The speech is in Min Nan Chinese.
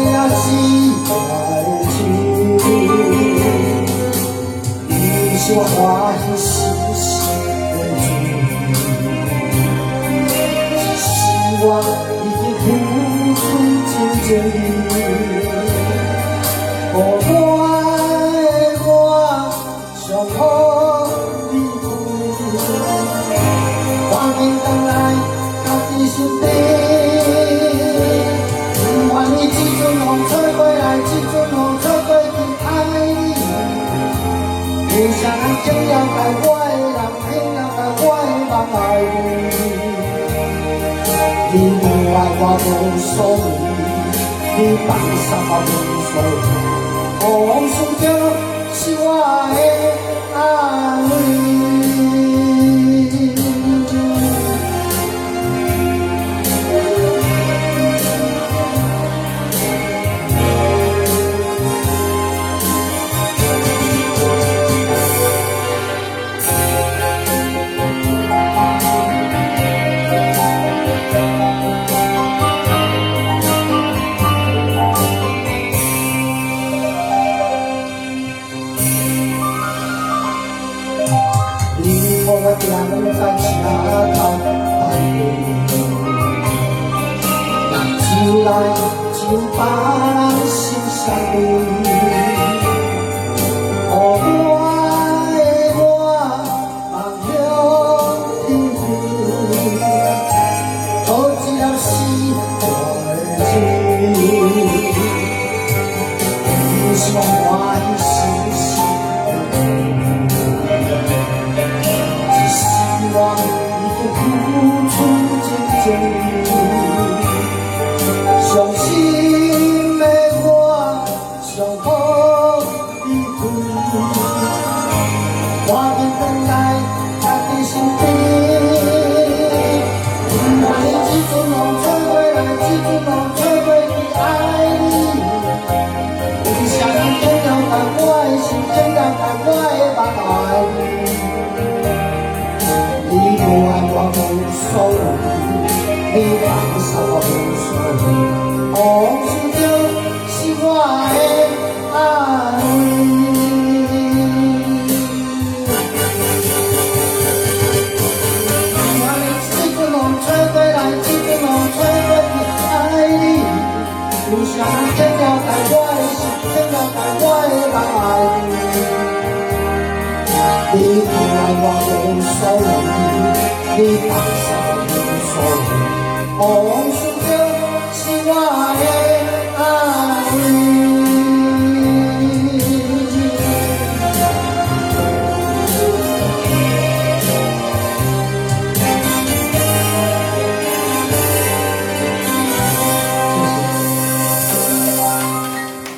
粒死活的情。你是我歡喜心死的主，是我已經付出真情意。無愛我上好離開，趕緊轉來家己身邊。不願意這陣風吹過來，這陣風吹過去，愛你。為啥人總了解我的人，偏了解我的夢愛你？你無愛我無所謂，你放手我無所謂，往事就是我的安慰。你予我踮在車頭等你，目睭內只有別人心相對。予我的我夢向天飛，予一粒死活的情。你是我歡喜心死的主。只是我已經付出真情意，傷心的我上好離開，趕緊轉來家己身邊。不願意這陣風吹過來，這陣風吹過去，愛你。為啥人總了解我的心，總了解我的夢愛你？你無愛我無所謂，你放手我無所謂，往事就是我的安慰。不愿意這陣風吹過來，這陣風吹過去，愛你。有啥人總了解我的心，總了解我的夢愛你？你不愛我無所謂，你放手我無所謂，往事